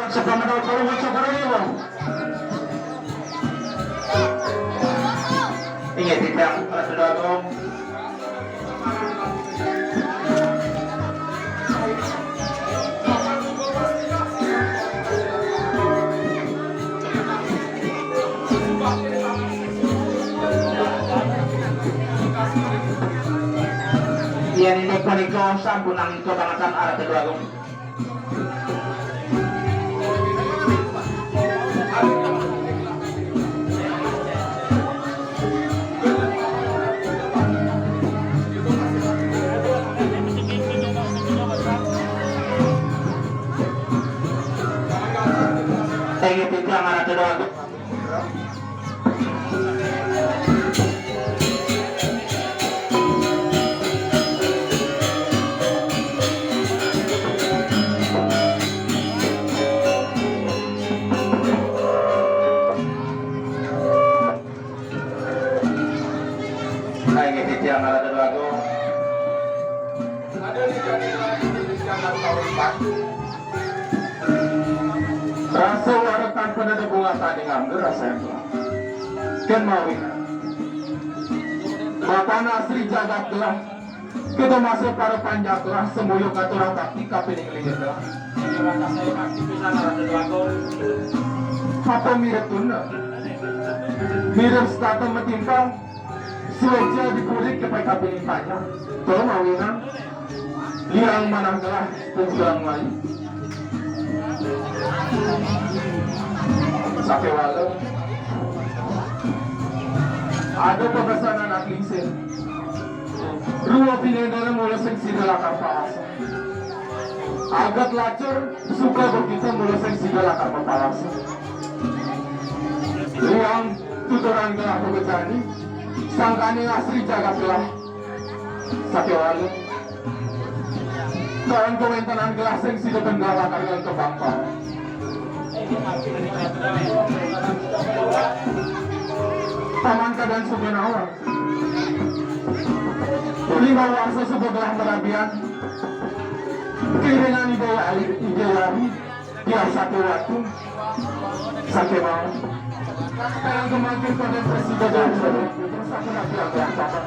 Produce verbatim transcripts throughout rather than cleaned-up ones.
Sepuluh menit, kalau nggak sabar ya, Bang. Inggih, titiang Ratu Déwa Agung. Yén inggih punika sampun angika bangetan Ratu Déwa Agung. Inggih titiang Ratu Déwa Agung. Inggih titiang Ratu Déwa Agung. Rasa warekan penada bunga tanding angger rasa yang telah. Kén mawi. Bapana Sri Jagat gelah. Kita masih para panjak gelah, semboyo katurang bakti kapining linggih gelah. Apa mirip tuna? Mirip setata metimpal. Sueca dipurik kepai kapining panjak. Tuh mawinang. Liang manah gelah pungkulang mai. Sakéwala. Ada pepesanan anak lingsir. Rua pinendana mula sing sida lakar palasa. Agat lacur suka bekita mula sing sida lakar mapalasa. Liang tuturan gelah pabejani, sangkaning asri jagat gelah. Sakéwala. Sareng kawéntenan gelah sing sida ben gelah lakar ngantos bampal. Paman kadang suba nawang. Lima warsa suba gelah marabian. Kiringan Ida Ari, Ida Ari. Tiang saké watu, saké mau. Sekarang kemangkin pada presiden dan sampun aku yang berantakan.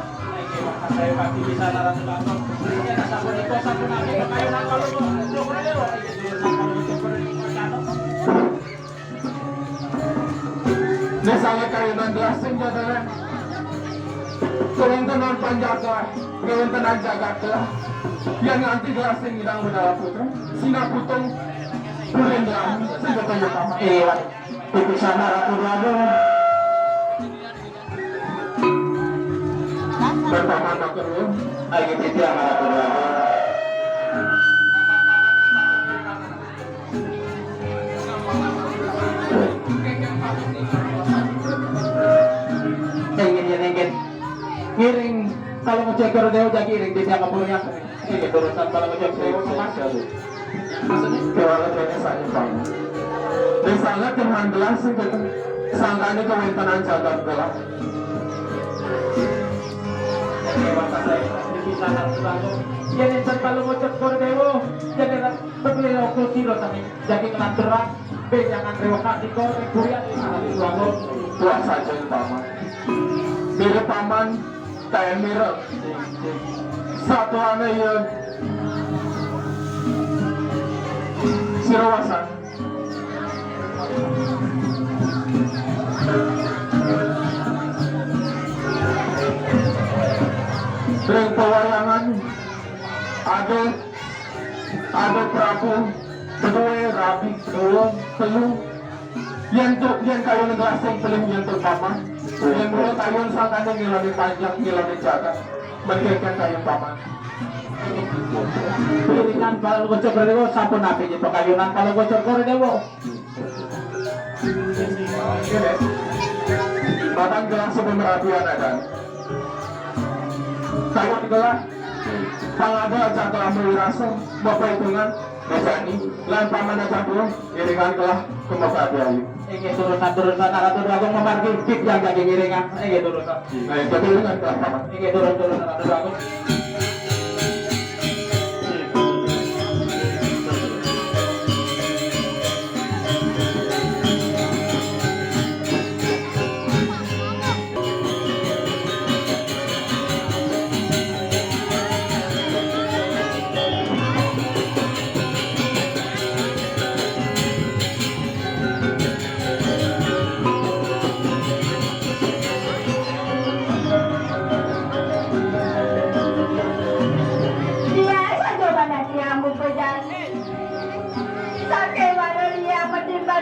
Ini saya kayunan gelas sing jadalan. Kawéntenan panjaga, kawéntenan jagat gelah. Yang nganti gelas sing ngidang Bathara Putra, sinaputung. Kuring dalam senjata utama. Iya, titisan Ratu Déwa Agung. Berpaman bakal lu. Ayo titiang Ratu Déwa Agung. Ingin ya, ingin. Ngiring kalau ngecek Déwa jagi iring di tiang kapurnya. Inggih, durusang palamucuk Déwa Paman. Kéwala déné sané Paman. Dé sanget kémahan gelah sing kéto. Sangkané kawéntenan jagat gelah. Déwa Tasai, di pisanan selangkung. Yén énten palamucuk Déwa, jadi tetulila ukur sira sami. Jadi ngelanturang, bénjangan Déwa Kasika, ing Purian, di salah satu. Tuah saja, Paman. Mirip Paman. Kain mireng. Satuané ya. Sira wasan. Ring pawayangan ada, ada Prabu, kedua rabi, dua, telu. Yén tu, yén kayun gelas sing pelih yén tu Paman. Yén mula kayun sangkané ngilonin panjak, ngilonin jagat. Mendékén kayun Paman. Piringan palamucuk Déwa sampun napi nyi pakayunan palamucuk Déwa. Batang gelas sebelum rapian adan. Kayun gelas pangada aja kelambu wirasa, bapak hitungan. Bésani, lan paman aja dulu, iringan kelah, kemoga ayu. Inggih, durusang-durusang, Ratu Déwa Agung mamargi, titiang jagi ngiringan. Inggih, durusang. Nah, jadi iringan kelah, Paman. Inggih, durus-durusang, Ratu Déwa Agung.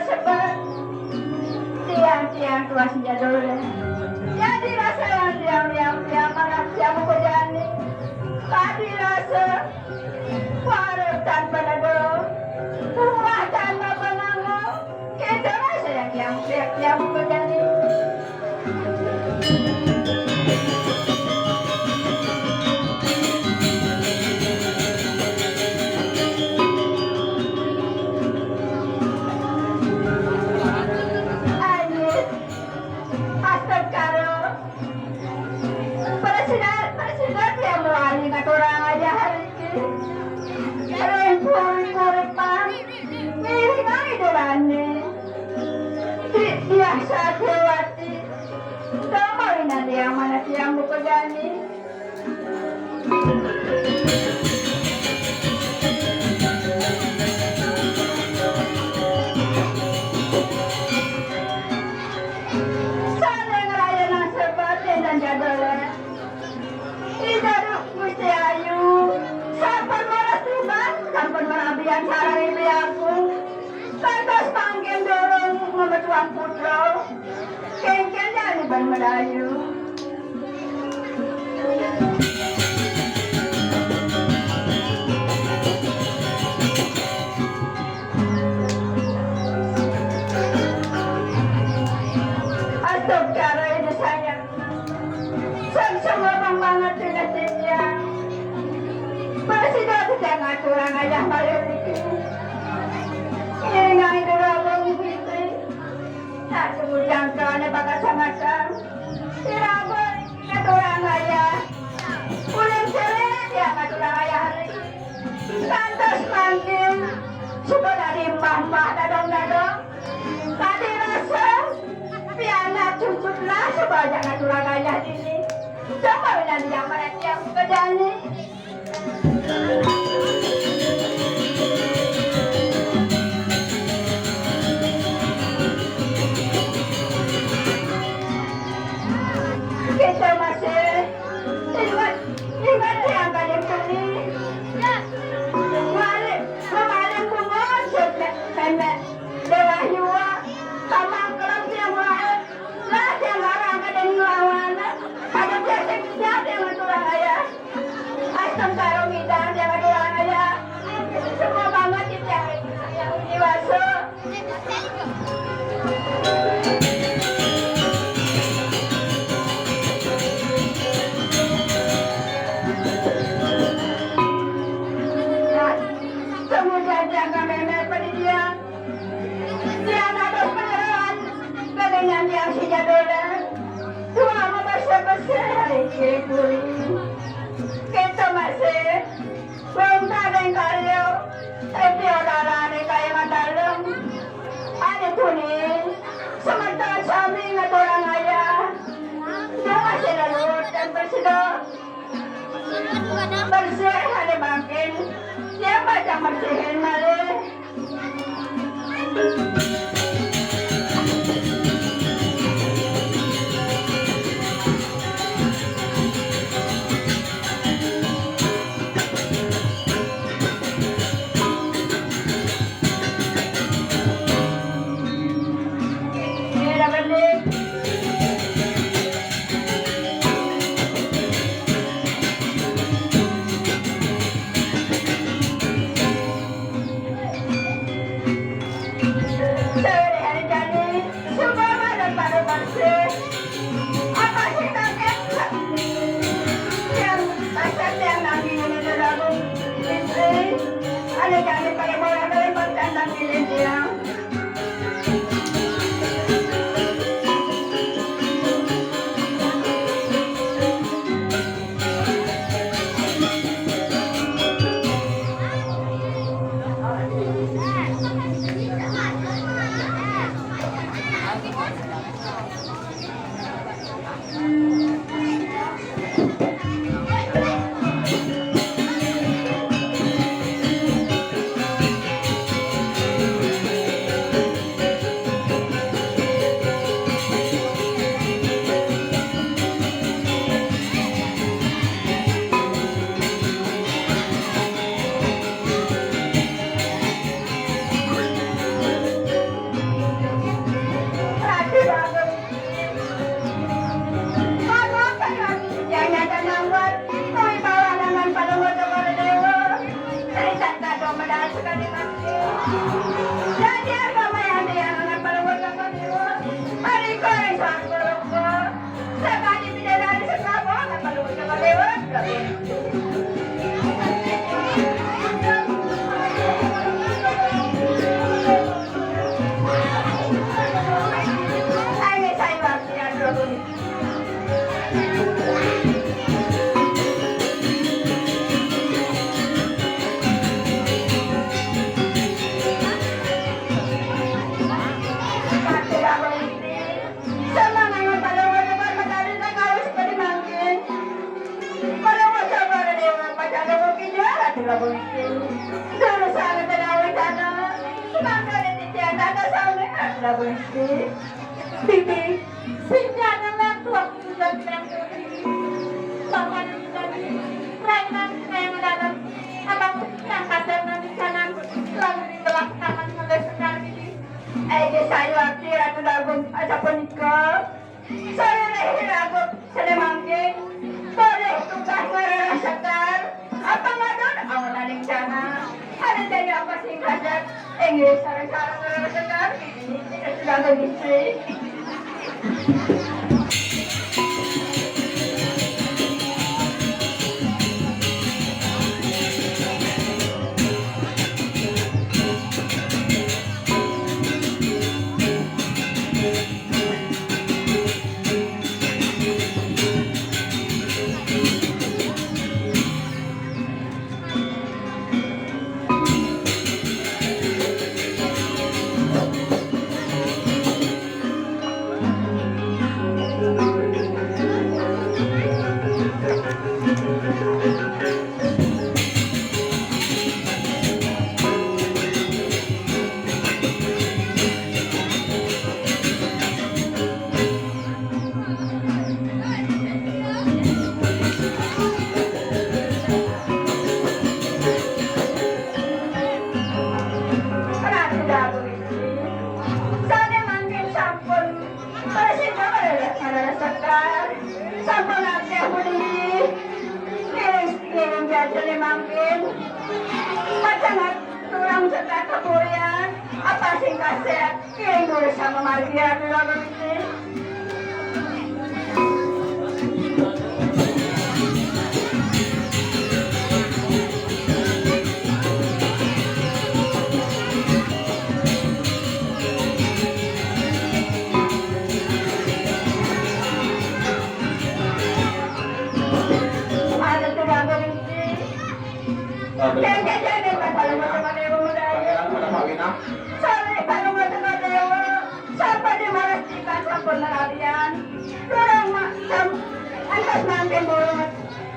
Sebab tiang-tiang tuah si jadul. Jadi rasa yang tiang-tiang tiang malah tiang muka jani. Tadi rasa warung tanpa dado, rumah tanpa penanggung. Kita rasa yang tiang-tiang tiang muka jani. Aye, astagfirullah. Presiden, presiden yang melani ngaturang aja hari ini. Rempung kurepang, miring aja durane. Di, biasa Dewati. Tama ina yang mana tiang buka jani. Sale ngrayana sebab dendang jadole. Ida Gusti Ayu, sampun maras tiban, sampun merabian sareng Ibu aku. Kantos mangkin durung memetuang putra. Kengken jani ban Medayu. Astagfirullah, ini saya. Sang semua pembangat dengan dia. Masih dah jangan kurang ajar malu niki. Ini ngai dulu abang Fitri. Tak tunggu jangka ni bakal sama-sama. Tidak boleh. Ngaturang ayah. Ulun cere dia ngaturang ayah hari. Lantas mangkin, suka dari mbah-mbah dadong-dadong. Tadi rasa, pianak cucutlah suka aja ngaturang ayah dini. Coba udah dia pada tiap kerjaan ni. Kita masih ingat, ingat yang kali ini. Malik, malik bunga, sudah pendek. Dewa Hyuwa, tamang kelem tiang lain. Lah, tiang larang ada yang ngelawan. Ada biasa kita yang ngaturang ayah. Asam karo ngidang yang ngaturang ayah. Semua banget kita yang, yang dewasa. Nah, kemudian dia akan memel pendidikan. Tiang atus penyerahan, kedengan tiang si jadolan. Tuang bersih-bersih, riki puri. Kita masih, belum kadang karyo, tapi orang-orang ni kaya matalem. Ada tuni, sementara sami ngaturang ayah. Dia masih leluhur dan bersedot. Bersih ada makin, dia baca bersihin malih. Ada saune, ada berisi. Bibi, sing jana waktu aku juga bilang tadi. Bapak dan Ibu, rainan yang dalam, abang yang kasar nanti kanan, lalu di belakang tangan ngeles sekali. Eh, di saya waktu Ratu Dagung, aja pun ikut. Saréréh lagu sané mangkin, boleh tukang ngarara sekar, apa ngadon awan aning jana, ada jadi apa sing kasar, inggih sareng-sareng ngarara sekar, ini tidak sudah kondisi. Ratu Dagung iki, sané mangkin sampun prasida ngarara sekar, sampun akeh muni. Ngiring-ngiring jajal mangkin, pacangat turang sekar kepurian, apa sing kasih? Ing durus sama margi ati loro iki. Ada tuh bagus iki. Kengke jane bakal metu Dewa Medaya. Pangeran pada Pak Winah. Sore kalau metu Dewa. Sapa di malah kita sampun nerabian. Durung mak sam antas mangkin burung.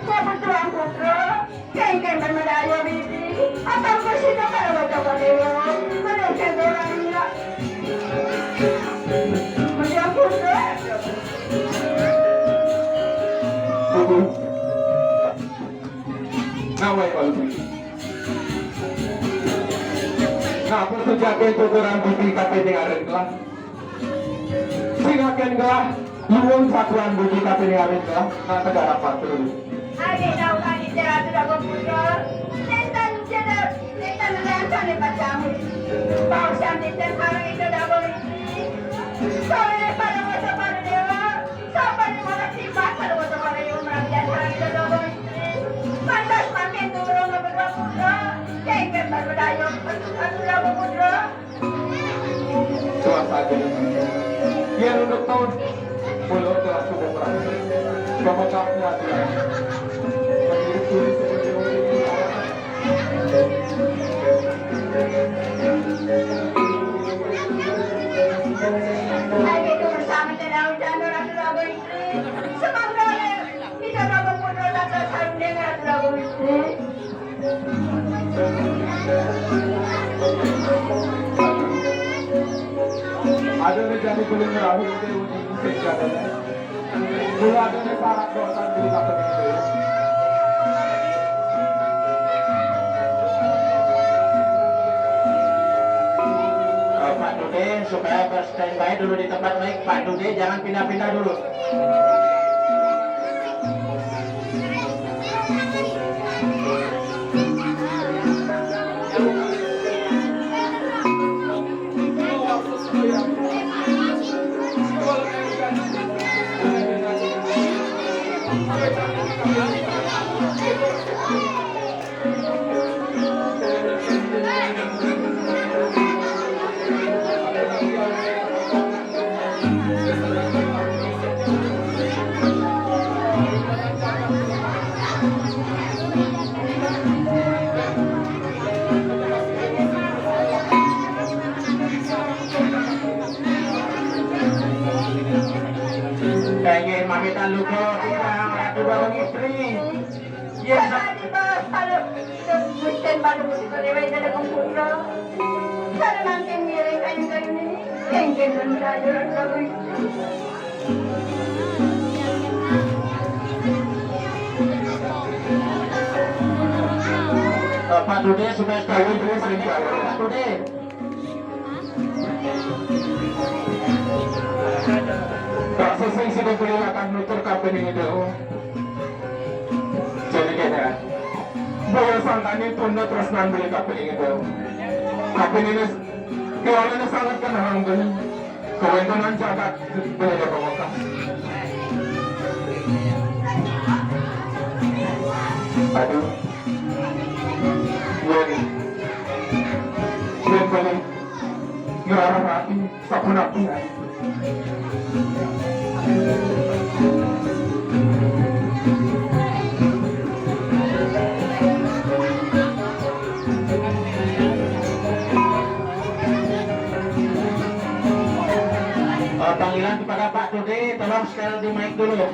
Kok petuang putra. Kengke bermedaya bibi. Apa kau sida kalau metu Dewa. Metu orang enggak. Petuang putra. Buku. Ngawai kalau begitu. Nah, perlu jagain tuturan budi kapining arit lah. Sing aken gelah, luwung satuan budi kapining arit lah. Nah, tegak rapat dulu. Adi tahu kami tidak sudah berputar. Setan tidak, setan tidak kami pacamit. Bau cantik dan hari itu dah berisi. Sore pada masa pada dewa. Sapa di mana tiba kalau mata pada yang merabian hari itu dah berisi. Pantas makin turun ngeberdua putra. Kengke berbedayung, bentuk satu lagu putra. Tuas aja. Biar untuk tahun. Mulut telah sudah perang. Pemecahnya dia. Mengirim diri seperti mungkin. Ayo, itu bersama tidak hujan, orang sudah berisi. Semangat, kita sudah berputra, tak tersaring dengan sudah berisi. Ada rezeki boleh merahu, kita uji musik katanya. Mula ada rezeki dosa di tempat itu. Eh, Pak Dude, supaya berstandby dulu di tempat baik. Pak Dude, jangan pindah-pindah dulu. Kaya mamitan luka kita Ratu Bawang Istri. Yes. Tadi bahas kalau Gusten pada musik dewa itu ada kumpul. Kalau makin ngiring kayu-kayu Pak Dude, supaya sekali dulu sering, Pak Dude. Pak Sesing sudah beli lakan nutur kapining itu. Jadi kene, boya sangkane tunda tresnan beli kapining itu. Kapining ini, kewalane sanget kenang beli. Kewentenan jagat beli ada pamungkas. Aduh. Yen, yen beli ngerarah ati, sapunapi. Eh, panggilan kepada Pak Dude, tolong setel di mic dulu.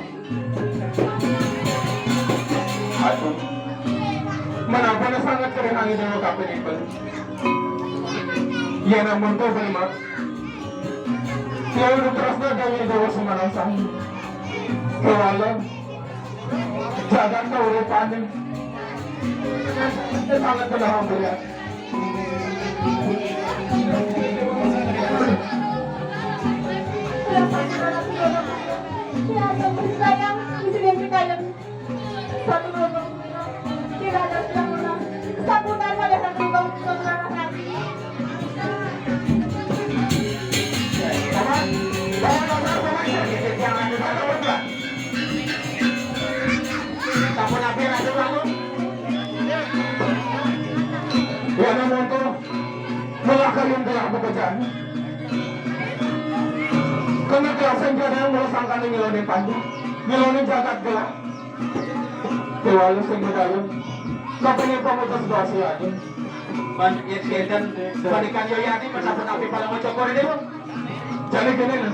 Aduh. Menapa na sanget kerihangi dewa kapining beli. Ya namun to beli mak. Ya udah terus na gawe dewa sumanang sami. Kewala. Jagat kauripane. Sanget kenal beli. Sampun ampir atur lalu. Wana monto, mula kayun telah bekerjaan. Kena telah senjata yang mula sangkane ngelone pandu, ngelone jagat gelah. Dewa sing medalem, kapene pamutus doa silakan. Ban yet kenten, balikan Yoyani, mendapat api palang mencokor ini, Bung. Jane kene lho.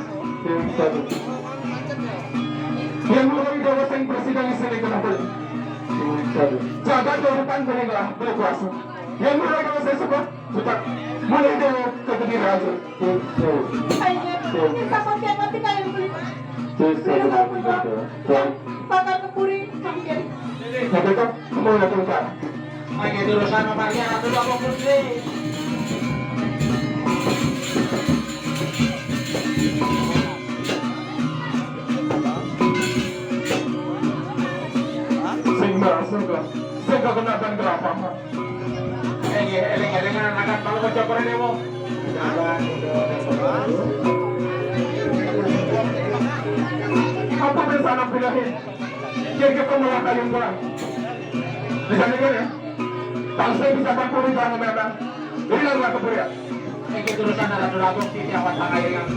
Yen mulai dewa sing bersih dan isine kena beli. Jagat urutan beli lah, beli kuasa. Yen mulai dewa sing sebab, cepat. Mulai dewa ke gede raja. Ayo, kita pakai mati kayak beli. Pakar kepuri, hampir. Tapi kok mau datang kan? Mangke turusan Maria Ratu apa Putri? Sing merasa kan? Sing kenakan kelapa. Eh, nggih, eling-elingan anak kalau kocok keren ya, Bu. Apa rencana pidahin? Jadi kita mulai kayun pulang. Di sana kan ya? Bangsa bisa berpuri jangan datang. Ini lagu aku beri ya. Iki tulisan ada lagu di tiap tangga yang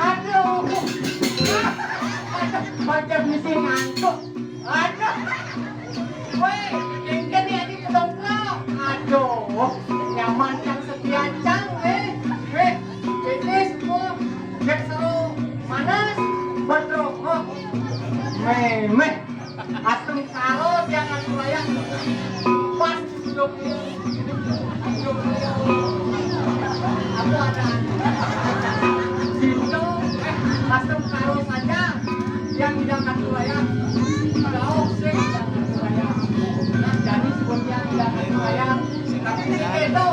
Aduh. Aduh, macam mesti ngantuk. Aduh. Woi, engke ni adi pedongkro. Aduh, nyaman yang setia cang, eh. Eh, ini semua. Cek seru, manas, bedrongok. Meh, meh. Astungkara tiang atuh wayah. Pas hidup, hidup, aku ada. Cinta, eh, astungkara saja yang tidak atuh wayah. Kau sih tidak atuh wayah. Nah, jadi sebutnya tidak atuh wayah. Tapi ini itu,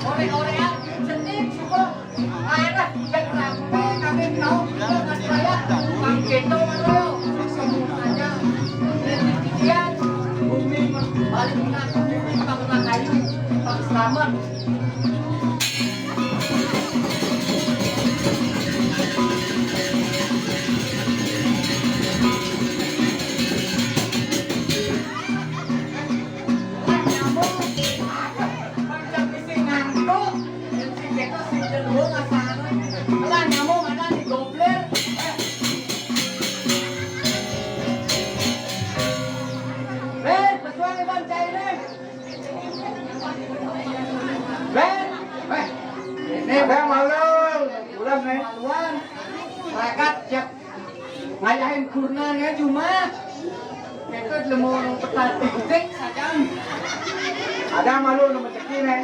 oleh-olehan, sedih, syukur. Alah, jak rampe kami tahu kita kan saya. Kang Keto, aduh, semuanya. Demikian, bumi balik mengaku, bumi bangunan kayu, Pak Selamat. Lah, nyambung. Aduh, panjang isi ngantuk. Maluan, ragat jak ngayahin kurnan ya cuma. Itu lemu nang petat dikdik saja. Ada malu nang rezeki nih.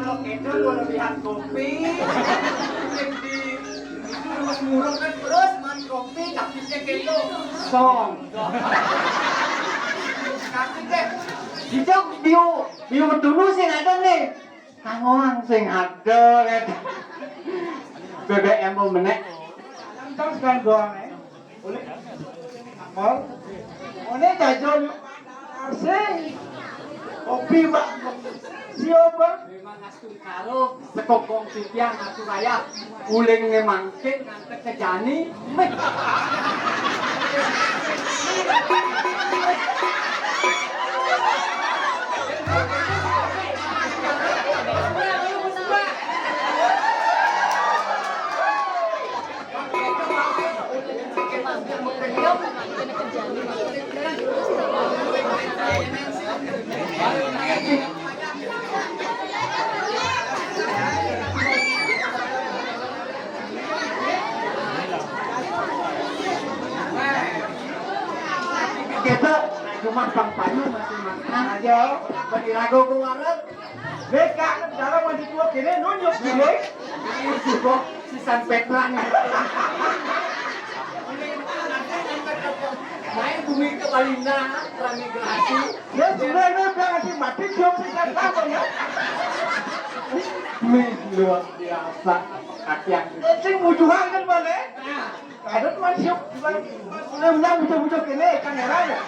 Kalau kita kalau lihat kopi, di itu terus murung kan terus man kopi, tapi dia gitu. Song. Tapi deh, dijak biu, biu dulu sih ada nih. Kangoan sing ada, gitu. B B M mau menek. Langsung sekarang doang, eh. Boleh? Mall. One jajo yuk. Asik. Kopi, Pak. Siap, Pak. Memang astu karo sekokong titiang astu raya. Uling memang kin ngantek ke jani. Meh. Kita cuma pang payu masih makan aja. Bagi lagu keluaran. Beka, dalam masih tua kini nunjuk kini. Ini juga si San Petra nih. Main bumi ke Balinda, transmigrasi. Ya, sudah, ini udah nanti mati, dia bisa apa ya? Nih, luar biasa. Kaki yang Cing bujuhan kan, Bang, eh? Nah. Ada tuh siap, Bang. Udah, udah, bujuk-bujuk ini, kan heran ya?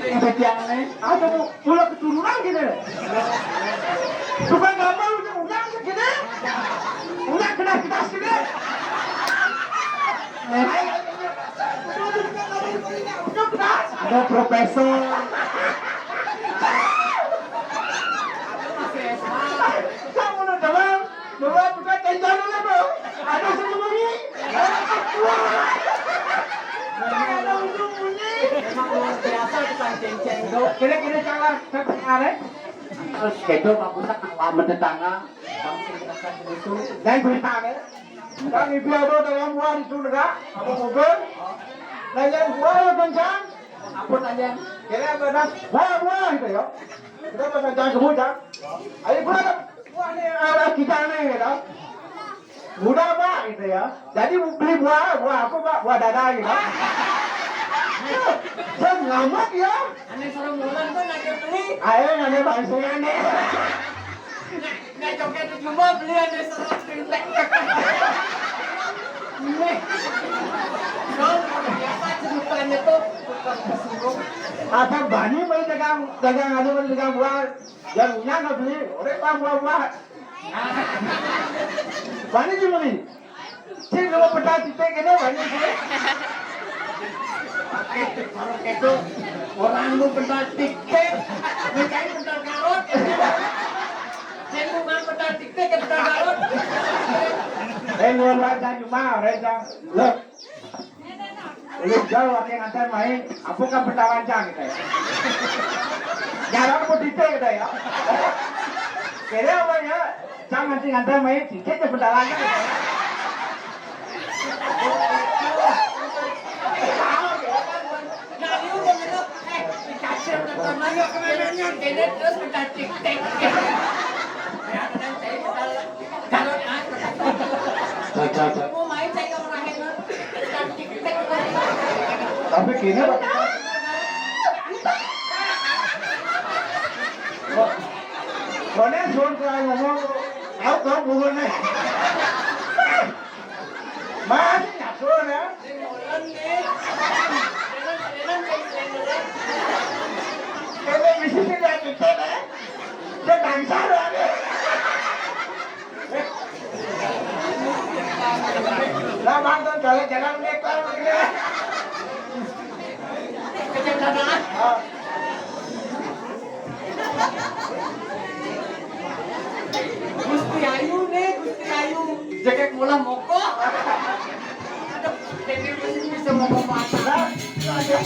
Yang ketiak nih. Ada tuh, pulau keturunan gitu. Tukang gambar udah, udah, gitu. Udah, kena kita sini. Eh. Ada profesor. Kamu udah teman? Bawa buka tenjana lah, Bro. Ada sembunyi. Ada ujung bunyi. Memang luar biasa kita ceng-ceng, Dok. Kira-kira cara saya punya, eh? Terus kedo bagus, nak lama tetangga. Bang, saya rasa begitu. Dan berita, eh? Kang ibu ada dalam buah itu negak, apa mobil? Nah, yang buah ya kencang. Apa tanya? Kira apa dah? Buah, buah gitu ya. Kita pasang jangan sebut ya. Ayo buah, buah nih, ada kita nih gitu. Muda apa gitu ya. Jadi beli buah, buah apa, Pak? Buah dada gitu. Saya ngamat ya. Aneh serem bulan tuh nanya beli. Ayo nanya bangsa aneh. Nggak joget di rumah, beli ada serot kerintek. Ini. Dong, biasa ceritanya tuh tukang besuruk. Apa bani main dagang, dagang anu, main dagang buah. Yang punya nggak beli, orang bang buah-buah. Bani cuma nih. Sing, kalau pedal titik ini banyak sih. Oke, kalau itu orang lu pedal titik, nikahin pedal karot. Sing, bukan pedal titik, ya pedal karot. Eh, lu orang jangan cuma, orang jangan. Loh. Lu jauh, ada yang ngantar main, apa kan pedal lancang gitu ya? Jarang pun titik gitu ya. Kira apa ya? Jangan nanti ngantar main, titik ya pedal lancang gitu ya. Nah, dia udah ngerti. Eh, dikasih udah teman. Ini terus minta tik-tik. Mau main saya orang itu. Tapi gini, Pak. Mana suruh saya ngomong, tahu, tahu bukan nih. Mas, nggak suruh ya. Ini bisa tidak kita deh. Dia bangsa loh. Lah, mantun jalan-jalan nih, Pak, begini. Kejam tanah. Ah. Gusti Ayu nih, Gusti Ayu. Jaket mula moko. Aduh, ini bisa mau patah. Lah, ada.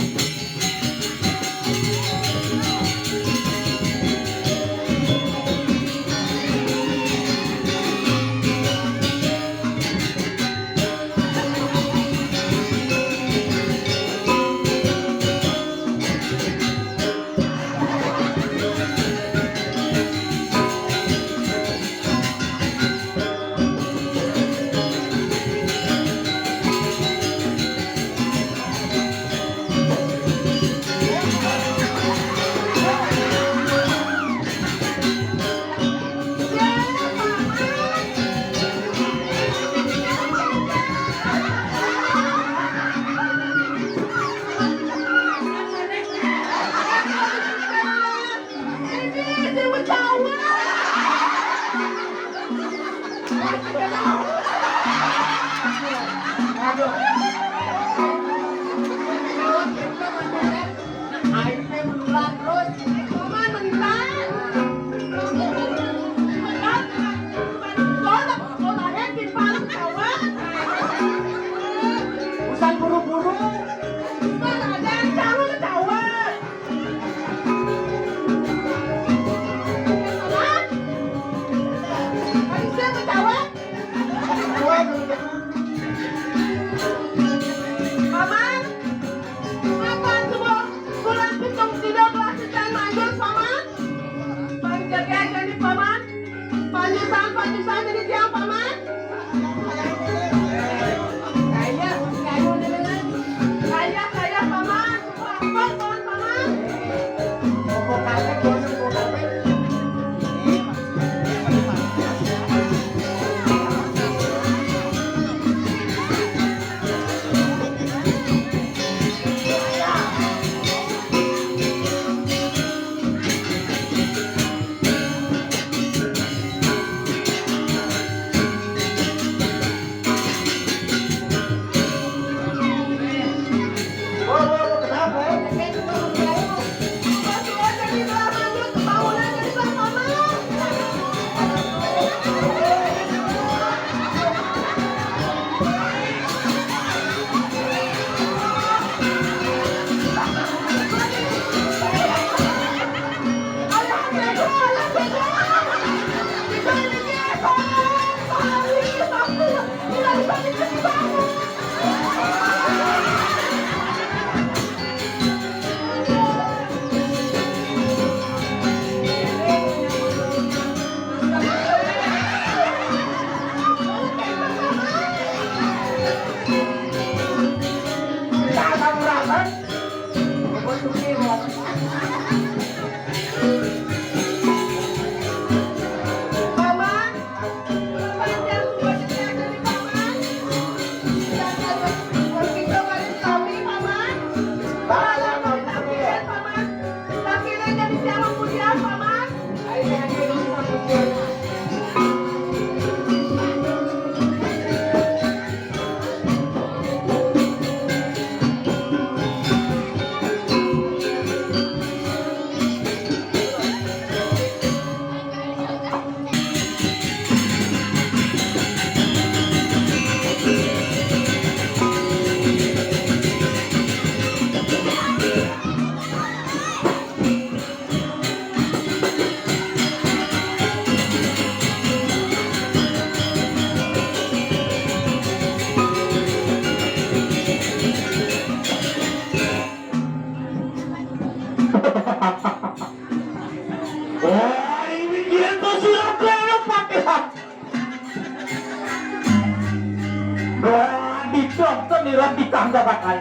Sira titah gabatai.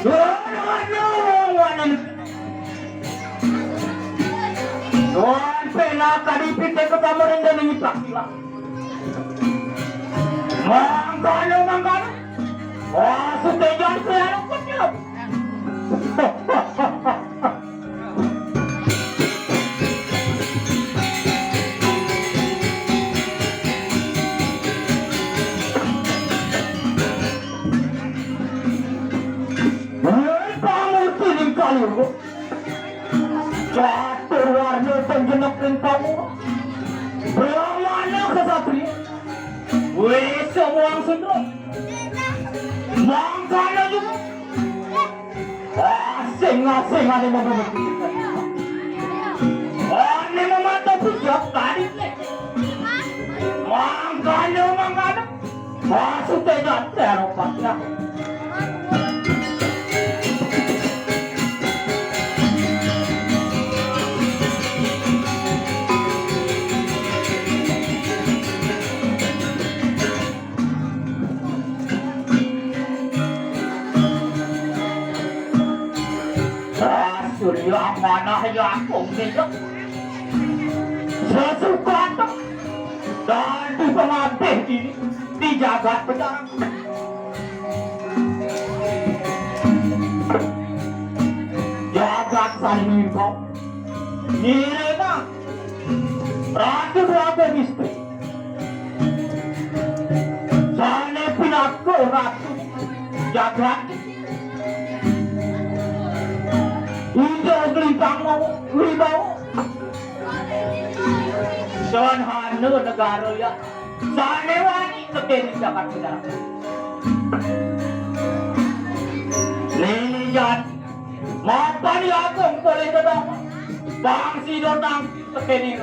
Waduh, waduh, waduh. Wan pena tadi pite ke kamar yang dari ngitak. Mangkana, mangkana. Wah, sutejan saya. Hei, pamurti ning kaliru. Catur warna panjenek ring pamurti. Brahmana kesatria. Wis semua sudra. Mangkana juga. Asing-asing ane mamatuk. Ane mamatuk pijak tadi. Mangkana, mangkana. Maksudnya jangan terlalu panjang. Ah, Surya manah ya aku ngejo. Sesuka dan di pengabih ini di jagat Petarang. Jagat Saniwimbo. Nirena Ratu Dwagung Istri. Sane pinaka Ratu Jagat. Ida Glintang mau Wibawa. Saha negara ya. Sane wani tekeni jagat Petarang. Lili jan. Mapan ya agung boleh dedang. Bangsi dotang tekeni.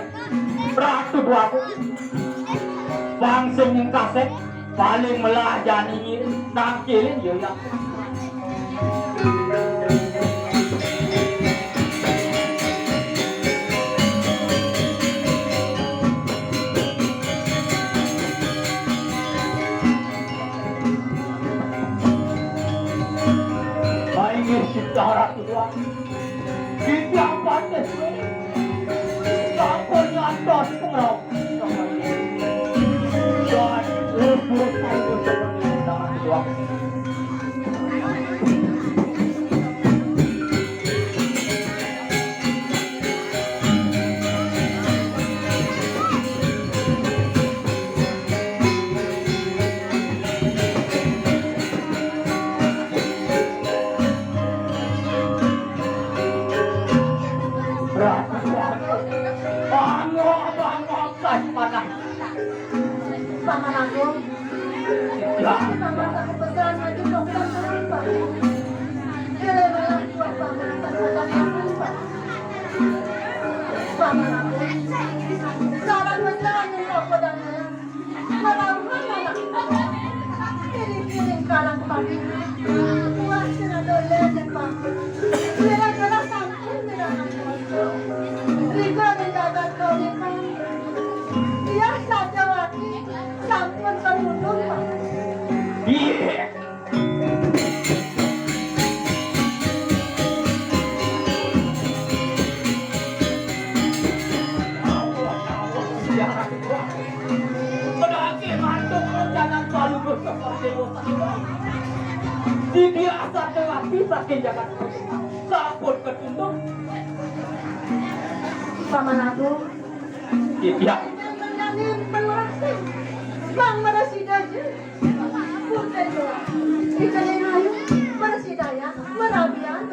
Ratu Dwagung. Bangsi nyengkasek. Paling melah jani nangkilin yo ya. Inggih sitah Ratu Tuan. Sitah pantes. Sampun nyantos pengrau. Paman Agung. Ya. Paman Agung pesan maju dokter turun, Pak. Dia malah buat Paman Agung, Pak. Paman Agung. Saran pesan yang kau pedang. Malah, malah. Piring-piring kalang padi. Buah sira dolen, Pak. Sira-sira sampun sira. Riga mendadak kau, Pak. Iya saja wati. Sampun terundur, Pak. Iya. Padahal mantuk rencana balugur seperti bosan. Dibiasa dengan bisa ke Jakarta. Sampun ketuntung. Paman Agung. Iya. Bang Marasida aja. Putih doang. Ikan yang ayu, Marasida ya, merabian.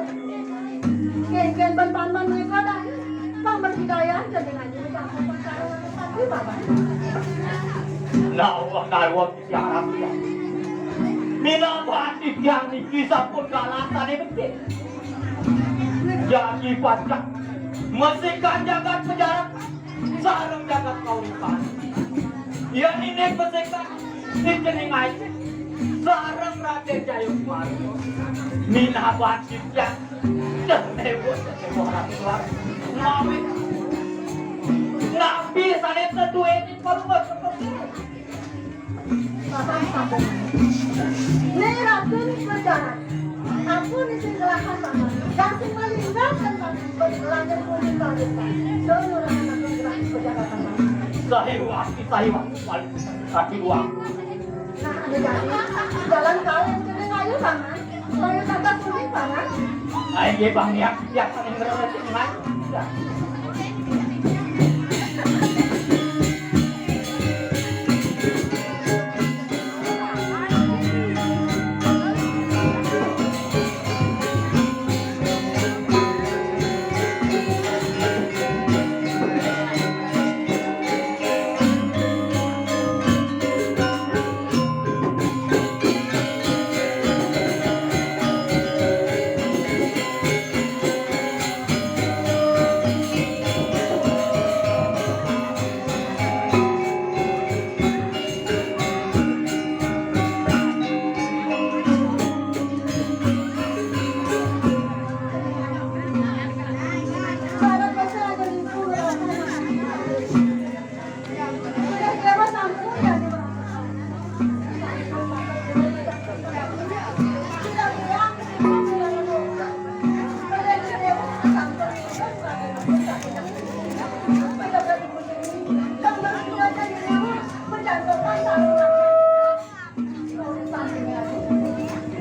Gen-gen ban paman mereka dah. Bang Marasida ya, jadi ngaji. Bang Marasida ya, Bang. Nah, wah, nah, wah. Siaran ya. Minangka titiang niki sampun kalah sane becik. Jagi pacak mesikan jagat Petarang sareng jagat Kauripan. Yen indik mesikan di cening ayu sareng Raden Jayakumara. Minangka titiang dewa dewa ratuan. Mawi nabi sane teduweni palungguh seperti. Bapak, Sampun. Nih, Ratu nih, perjalanan. Ampun, nih, sing gelahkan, Paman. Yang sing malinggakan, Paman. Berlanjut pun, Paman. Dulu, Ratu, Ratu, gelahkan, perjalanan, Paman. Sahiwati, sahiwati, paling kaki dua. Nah, anu jadi, jalan kalian kena kayu, Paman. Kayu tata kuning, Paman. Ayo, Bang, ya, ya, paling ngerasa sih, Mas. Ya.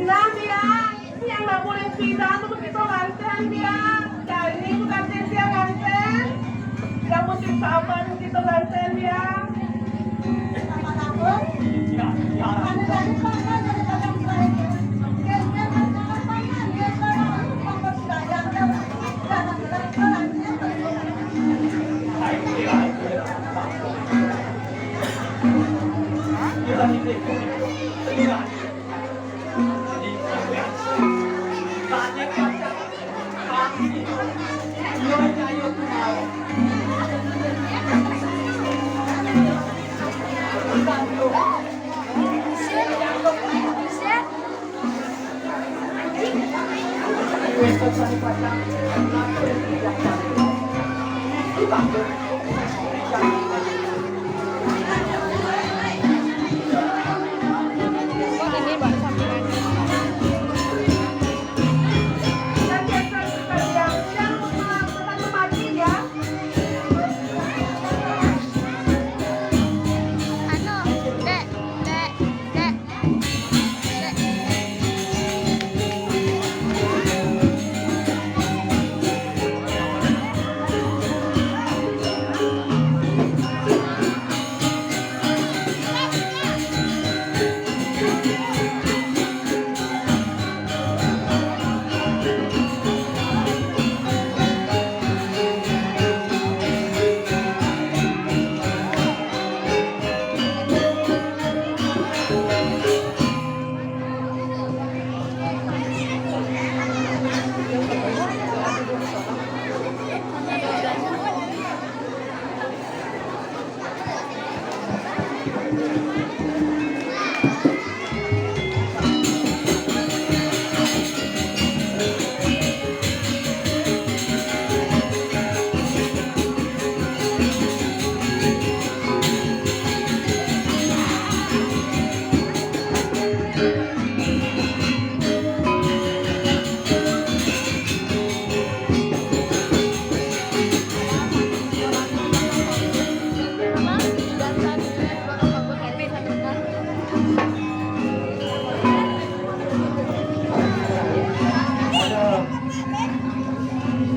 Nah, Biang, yang nak boleh pindah tu begitu nganten, Biang. Jadi bukan Cynthia nganten. Yang musim sabar begitu nganten, Biang.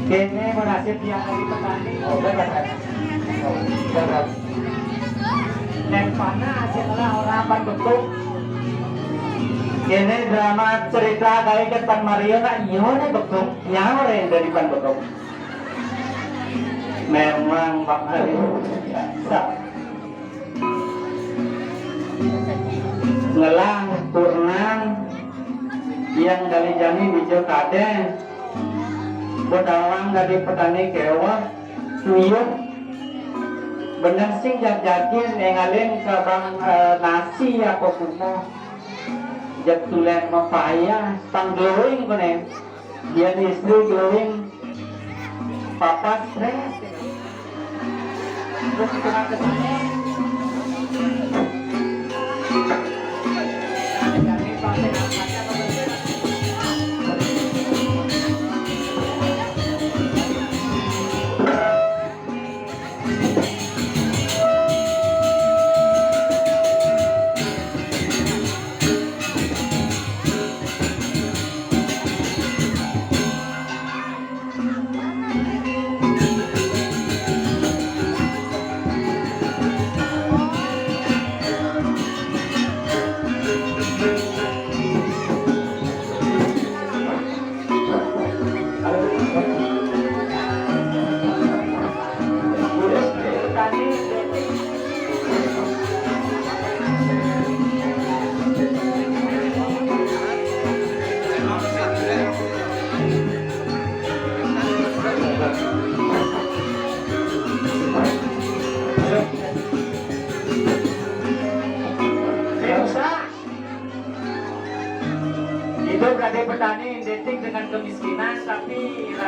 Kene berhasil dia dari petani. Oh, udah, udah, udah. Neng panas ya lah orang pan betuk. Kene drama cerita kayak ke Tan Mario nak iyo nih betuk. Nyawa yang dari pan betuk. Memang Pak Mario biasa. Ngelah turnang yang dari jani bijil kadeh, bedawang dari petani kewah, tuyuh bener sing jag-jagin, ngalin ke bang, eh, nasi apa kumo, jag tulen mapaya, tang glowing kone. Dia istri glowing, papa stres. Terus kita ke sana.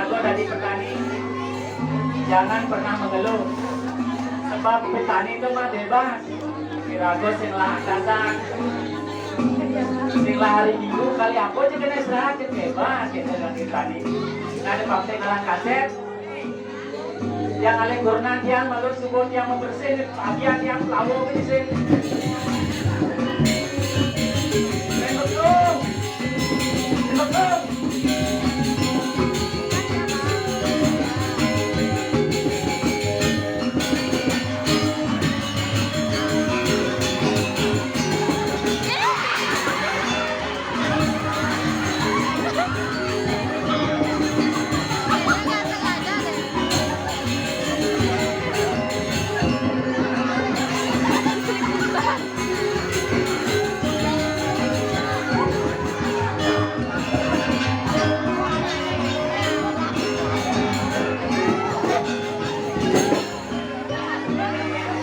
Kalau dari petani, jangan pernah mengeluh. Sebab petani itu mah bebas. Kira-kira sing lah atasan, sing lah hari Minggu kali apa aja kena istirahat, kan bebas gitu dari petani. Nah, ada partai ngalah kasep. Yang alih kurna tiang, malu subuh tiang membersih, pagi tiang pelawa ke di sini. Betul. Betul.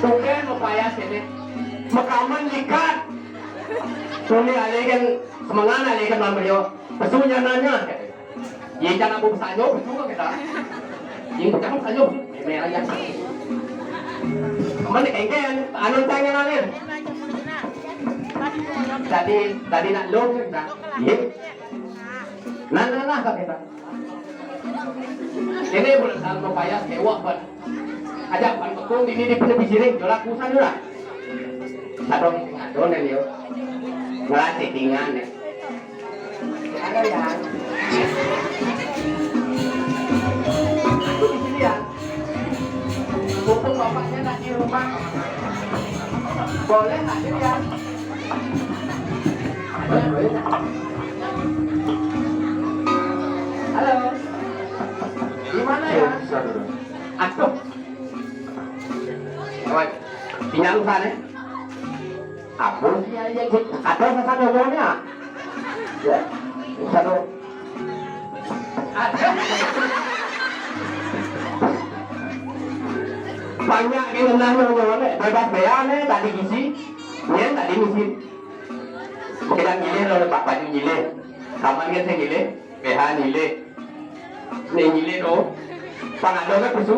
Bukan mapayas ini. Makaman likat. Tuni alih kan semengan alih kan mamrio. Pesu nyananya. Ye jangan aku pesanyo, pesu kita. Ye jangan pesanyo. Meme aja. Mana kengken? Anu tanya nanya. Tadi, tadi nak lo kita. Ye. Nah, nah, nah, kata kita. Ini boleh salah mapayas kewak, Pak. Aja pan bekung ini di pene bisiring, jola kusan lah. Sadong sing ado nen yo. Ngelah settingan nih. Ada ya. Aku di sini ya. Mumpung bapaknya nggak di rumah. Boleh nggak ya? Boleh, boleh. Halo. Di mana ya? Aduh. Kawan, sinyal sana. Apa? Iya, iya, iya. Ada sasado ngomongnya? Ya, sasado. Ada. Banyak yang kenal ngomongnya. Bebas bea nih, tadi ngisi. Nih, tadi ngisi. Kita nyilih loh, Pak Panji nyilih. Kapan kan saya nyilih? P H nyilih. Nih nyilih tuh. Pang ada kan pesu?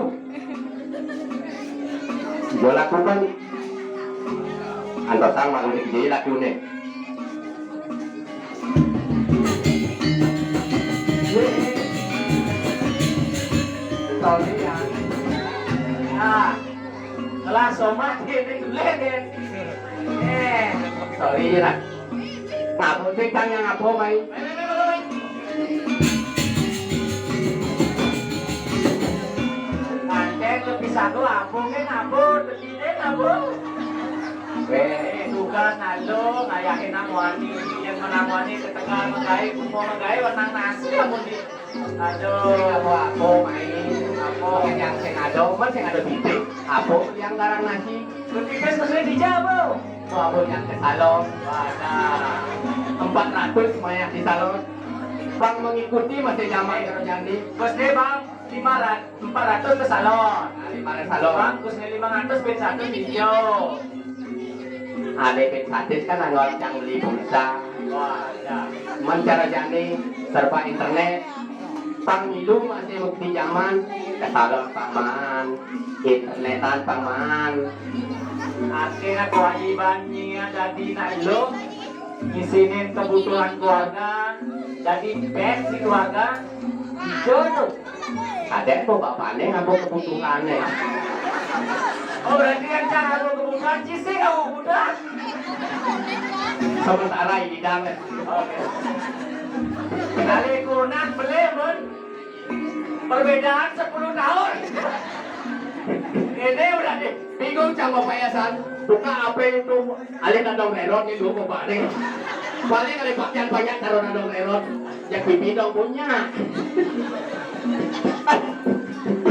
Gua lakukan. Antar sang malu nih, jadi laku nih. Sorry ya. Nah, telah somat ini dulu deh. Eh, sorry ya, nak. Ngapo sih, Kang, yang ngapo, Mai? Nanti lebih satu apa, kan, apa? Lebih deh, apa? Weh, tugas nalo, ngayahin nang wani. Yang menang wani, ketegal, menggai, kumpul, menggai, wenang nasi, kamu di. Aduh, apa-apa, Mai. Apa? Yang sing ada, men sing ada titik. Apa yang larang nasi? Ketiga sesuai dijawab. Wah, abon yang ke salon. Wadah. Empat ratus mayah di salon. Bang mengikuti masih zaman karo jandi. Bos deh, Bang, lima ratus, empat ratus ke salon. Nah, lima ratus salon. Bang, terus lima ratus bin satu video. Ada bin satu kan anu yang beli pulsa. Wadah. Men cara jandi serba internet. Pang milu masih bukti zaman. Ke salon paman. Internetan paman. Artinya kewajiban nyi dadi nak ilu ngisinin kebutuhan keluarga, dadi best di keluarga. Ijo tuh. Ada kok bapaknya ngabo kebutuhannya. Oh, berarti yang cara ngabo kebutuhan, cisi ngabo kebutuhan. Sementara ini dang. Oke. Kali kunan beli, Mun. Perbedaan sepuluh tahun. Ini udah deh. Bingung sama Pak Yasan. Buka apa itu? Alih nadong rerot itu, Bapak nih. Paling ada pakaian banyak taruh nadong rerot. Ya, pipi dong punya.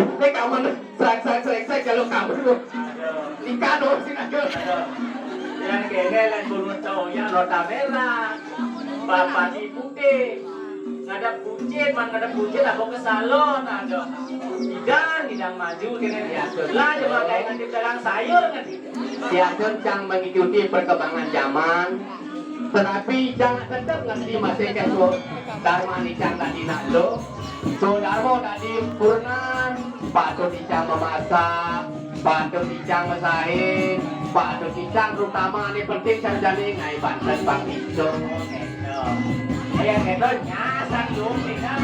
Ini kamu nih, srek, srek, srek, srek, kalau kamu tuh. Nikah dong, sih, aduh. Yang kene, yang bungut cowok, yang nota merah. Bapak di putih. Ngadep bucin, man ngadep bucin, aku ke salon, aduh. Idang, idang maju, kene. Ya, lah, coba kayak nanti dagang sayur, nanti. Diatur cang mengikuti perkembangan zaman. Tetapi icang tetep ngerti masih ketua darma icang tadi nak lo. So darma tadi purnan, patut icang memasak, patut icang mesahin, patut icang terutama ni penting cang jani ngai banten bang ijo. Ya gitu, nyasar dulu kita.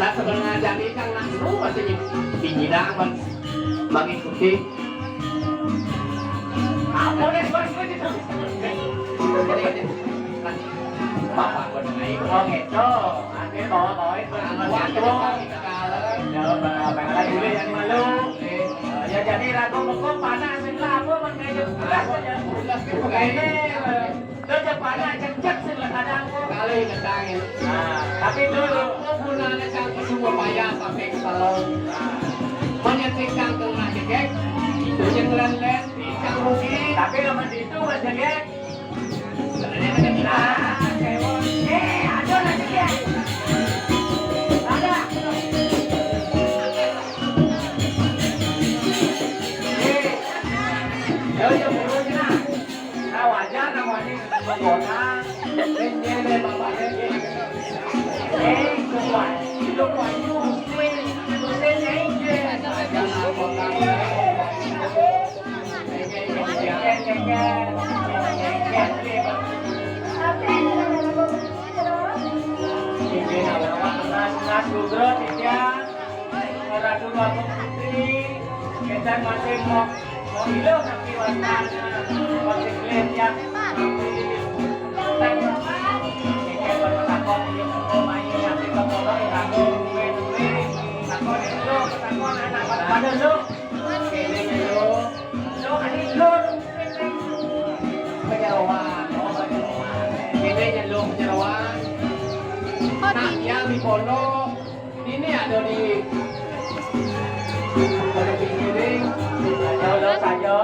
Nah sebenarnya jani cang nak lu masih biji dah mengikuti. Apa nih bos gue gitu? Bapak gue dengerin. Oh gitu. Nanti bawa-bawain buat anak gue. Ya, bapak dulu yang malu. Ya jadi lagu kok panas sih lah, apa makanya jelas aja. Ini lo coba aja cek-cek sih lah kadang kok. Kali ngedangin. Nah, tapi dulu. Kok gunanya cang semua payah sampai ke salon. Menyeting cang tengah jegek, itu yang len-len, cang rugi. Tapi lamun itu jegek. Nah, eh, ada lagi ya. Ada. Eh, ya, ya, ya, nah. Nah, wajar namanya menggoda. Ini deh, bapaknya. Eh, kuat. Itu kuat. Itu kuat. Ratu Agung Putri, kita masih mau, mau hidup tapi waspada, masih kelihatan. Ini ada di pada pikirin. Ada lo saja.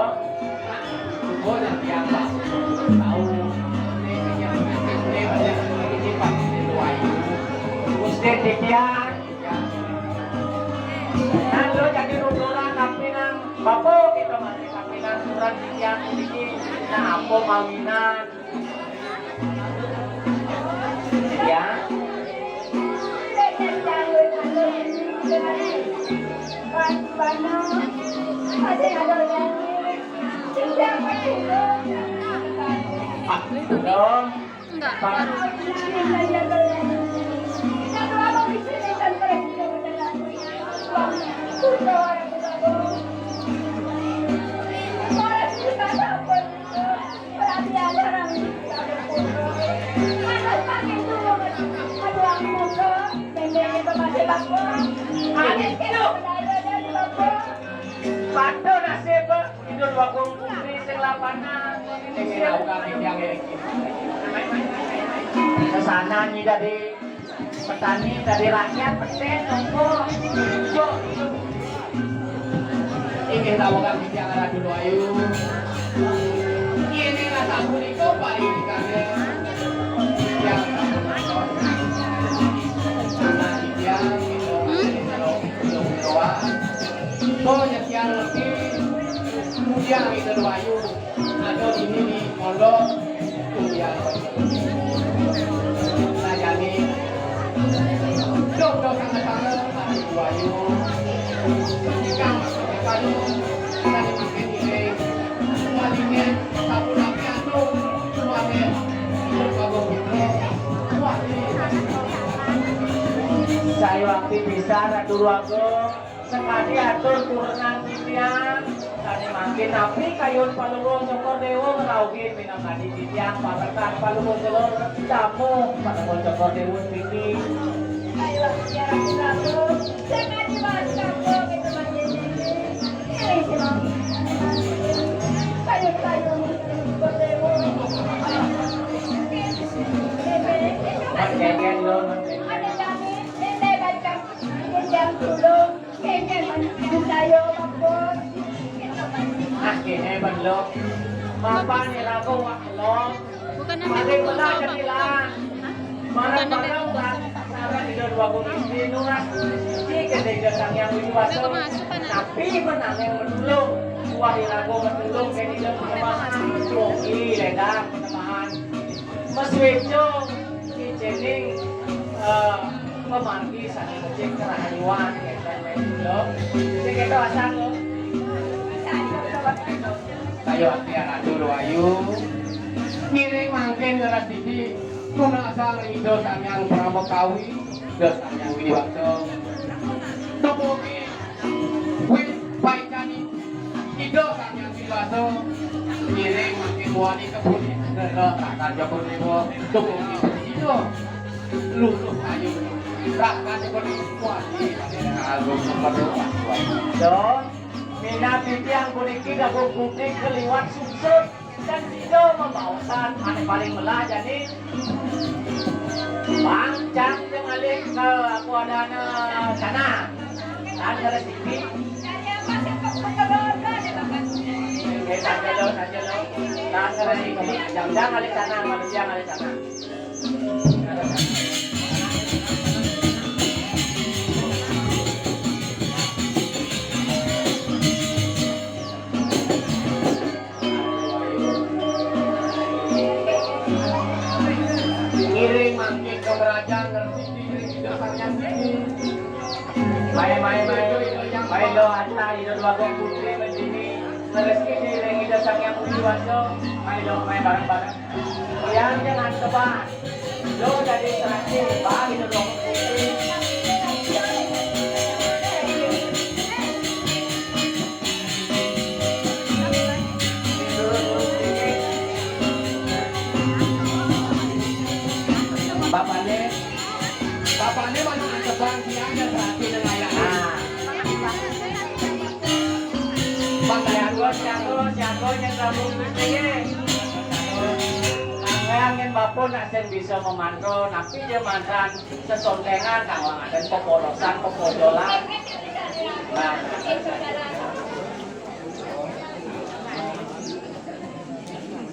Oh, yang biasa. Tahu. Ini yang ini banyak ini Pak Wahyu. Mesti dipian. Nah, lo jadi nuturan tapi nang bapak kita masih tapi nang surat yang ini. Nah, apa mawinan? Ya. Halo. Enggak, baru. Patuh nasib Kidul Agung Putri sing lapanan. Sesana nyi tadi. Petani tadi rakyat, peten, tonggo, ijo, ijo. Inggih tawuran titiang Ratu Luayu. Ini rasa punika paling dikane. Titiang anak titiang, gitu. Hmm? Kalau belum keluar, oh, nyetian lebih, kemudian Ratu Luayu. Ada di sini, pondok, kuliah. Nah, jadi, dok, dok, sama-sama, Pak Ibu Ayu. Ketika masuk ke Bandung, kita dimakan ini. Semuanya, satu lagi, atuh, semuanya. Hidup Agung Putra. Wah, ini. Saya waktu bisa, Ratu Ruagung. Sekadi atur kurenan titiang, sané mangkin napi kayun Palungguh Cokor Déwa ngrauhin minangkadi titiang parekan Palungguh Cokor, tamu Palungguh Cokor Déwa niki. Kayun titiang Ratu, sakadi wastaku kita manjing niki. Kayun-kayun Cokor Déwa. Ada kami, ada kami, ada kami. Jam tulung, kengken manusia saya, Pak Bos. Ah, kéné, Bang Lo. Mapan ira ko wak lo. Bukan nama Bos, jadi lah. Hah? Bukan nama Bos. Ida Dwagung Gusti nunas suci kén Ida Sang Hyang Widi Wasa. Napi menaneng menulung, buah iraga menulung kén Ida Panembahan. Dugi ledang Panembahan. Masuéca kicéning, eh, pamargi sané becik karahayuan kénten Ida. Sing kéto asal lo. Sayu ati Ratu Rahayu. Ngiring mangkin ngeras sisi tunasang Ida Sang Hyang Parama Kawi. Ida Sang Hyang Widi Wasa. Dumugi wit paicani Ida Sang Hyang Widi Wasa. Ngiring mangkin wani kebun Indra Takar Jabun Dewa. Dumugi Ida Lutuh Kayu Takar Jabun Dewa. Wani Agung Semeru. Don, minab titiang puniki dagung putri kaliwat sungsut. Dan sida mabaosan ané paling melah jani. Pang, cang sing ngalih ka apa adana sana. Tan ngeres siki. Nggih, saja lo, saja lo. Tan ngeres siki. Jang, jang ngalih sana, manusia ngalih sana. Ngiring mangkin ka merajan, ngresiki ngiring Ida Sang Hyang Widi. Mai, mai, mai. Mai lo, ata Ida Dwagung Putri mendini. Ngresiki ngiring Ida Sang Hyang Widi Wasa. Mai lo, mai bareng-bareng. Yang jangan tebar. Lo jadi serasi, bagi Ida Dwagung Putri. Bapakné, bapakné mana antebang tiang dan perhati dengan ayah. Nah. Bang, siaga, siaga, siaga, yang kamu pikir. Nanging bapa nak sing bisa memantul, napi dia mantan. Sesontengan, kawang adan pepolosan, pepojolan. Nah.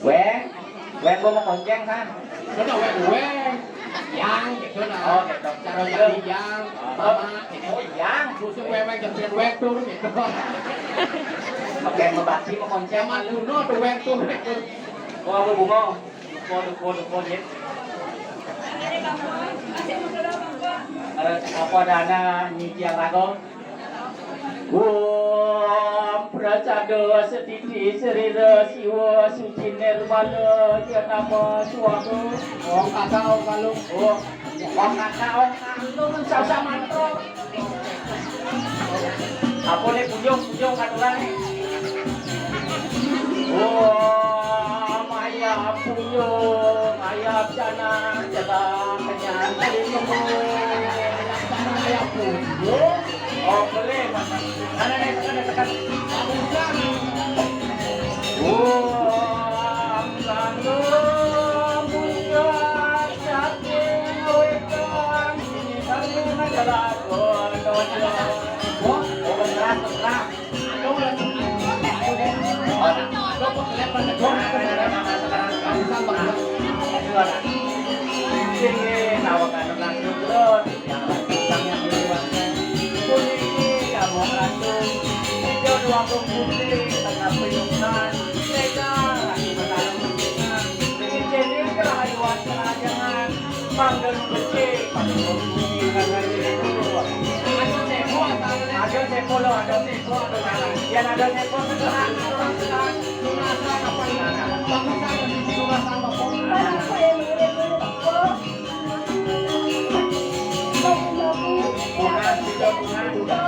Weng, weng gua mau konceng, kan? Sudah weng, weng. Yang gitu nah. Oh, gitu. Cara jadi yang, oh, mama, gitu. Oh, yang. Khusus weng, weng, jepit weng tuh, gitu. Pakai ngebati mau konceng. Zaman kuno tuh weng tuh, gitu. Wah, bunga. Dupa, dupa, dupa, nggih. Apa dana nyiciang raga? Om prasada setiti serira siwa suci nirmala janama swaha. Om kata om kalung. Om, om kata om kalung sasa mantra. Apa né puyung, puyung katuran né? Wah, maya puyung, maya jana, jana kenyang kali nemu. Maya puyung. Oh, boleh, Mas. Mana né, tekan, tekan. Wah, lalu muncul. Mangga becik, ada tempo lo, ada tempo, ada tempo, ada tempo. Bunga, bunga, bunga.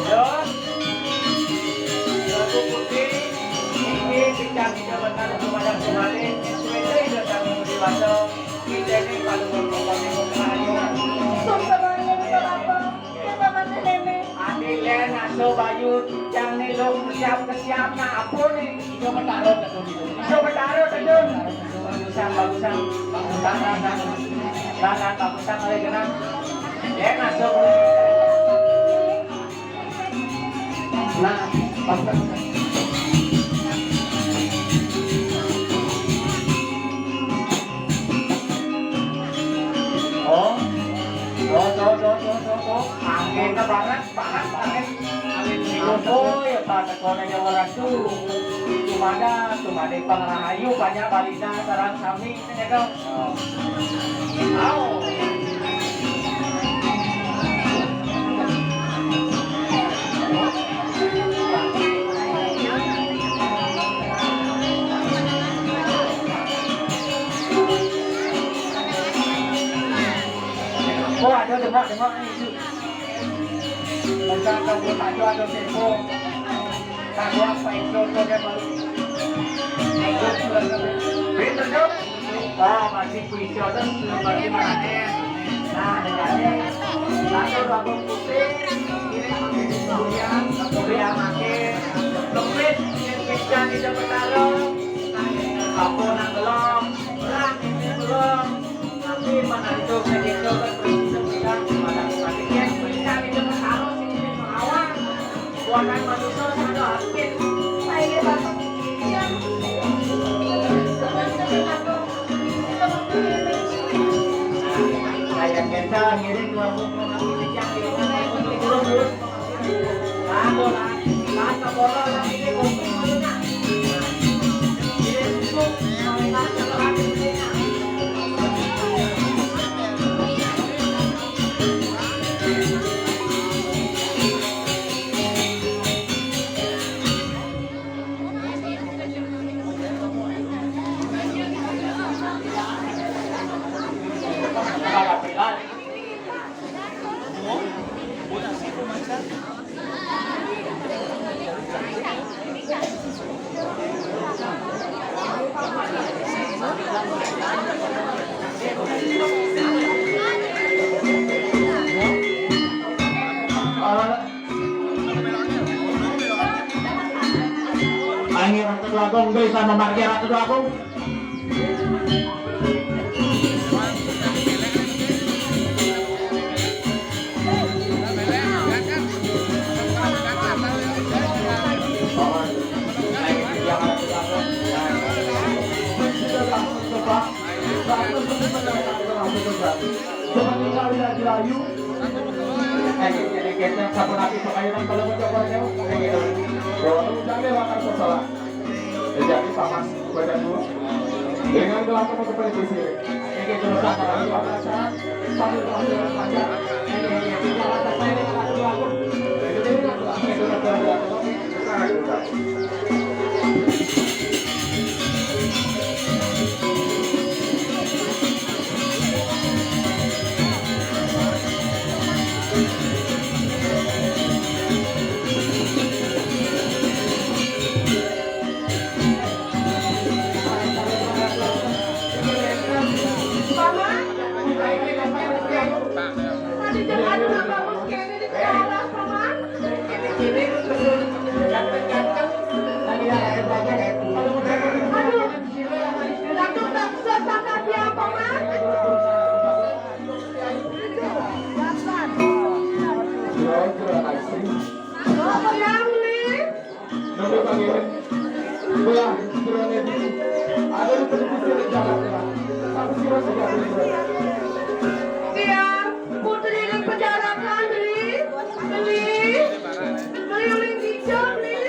Terus, Prabu Putri, inggih titiang Ida Betara Sumada Sumadi, Ida Sang Hyang Widi Wasa, Ida Ning Palungguh Pokok Ning Pokok Ayu. Sumpah Ning Papa, sumpah Mas Nene. Adi lén aso bayu, titiang né lo siap kesiap nak apa né? Ijo Betara Tedun, Ijo. Ijo Betara Tedun. Bagusan, bagusan. Bagusan, bagusan. Bagusan, bagusan, oleh genah. Lén aso bayu. Nah, bagus. Tuh, tuh, tuh, tuh. Anginnya banget, banget, angin. Angin. Ampun, ya, Pak, tekonan yang orang tuh. Cuma ada, cuma ada pangerahayu, banyak balita, sarang sami. Oh, ada demak-demak ni. Bukan tahu tak ada tempo. Tak ada apa itu, tu dia baru. Pinter, Jok. Oh, masih kuisyo tu, masih mana? Nah, dengan ni. Satu rambut putih, ini pakai kuliah, kuliah pakai kepit, yang bincang di Jepetaro. Apa nak belum? Lah, ini belum. Tapi mana itu, kayak gitu, kan, prinsip kita, mana, mana, yang bincang di Jepetaro, sini, sini, melawan. Buatan manusia, sana, hampir. Saya, Bapak. Angin Ratu Dua Agung, bisa memarkir Ratu Dua Agung. Seperti kali lagi layu. Eh, ini kita sapu napi pengayunan kalau mau coba jauh. Kayak gitu. Kalau udah lewat salah. Jadi paman kepada guru. Dengan gelar kamu kepada sisi. Ini kita sapu napi paman. Sambil sambil saja. Ini ini kita rasa saya dengan aku aku. Jadi aku aku itu. Yang nih. Tapi Bang Emet, belah, belah ini ada di pesisir Jakarta. Tapi sira sudah berubah. Tiang putri ning penjarakan, Beli. Beli. Beli ning hijau, Beli.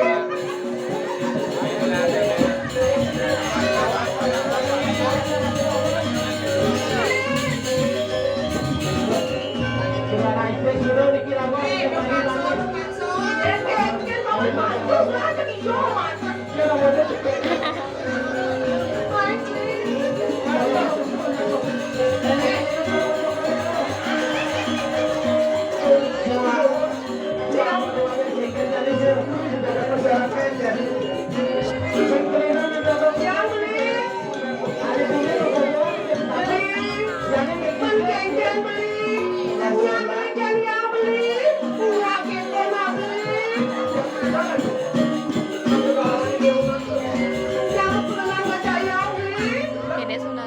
Ini sudah.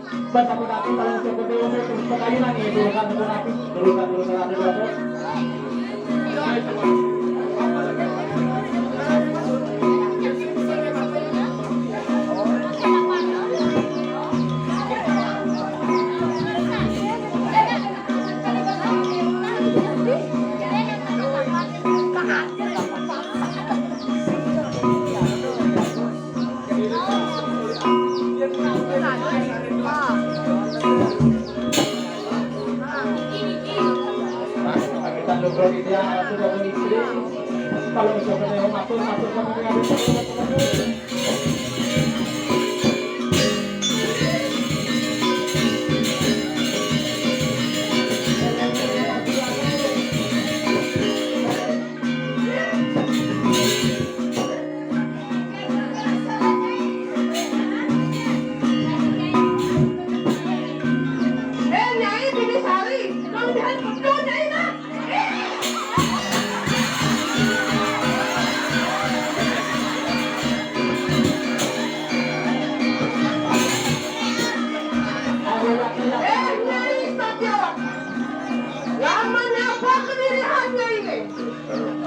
Basta ko dati, talong sa pagkakas, terus pagkain na niya, terus kan, terus kan, terus kan, terus kan.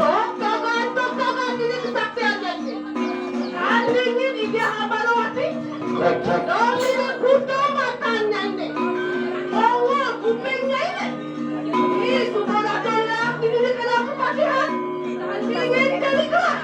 Tok, tok, tok, tok, ini kesaktiannya ini. Andingin Ida Habarwati. Domine Buddho matanya ini. Ongol kupingnya ini. Ini sudah ada yang ini kena kepatihan. Andingin dari kelas.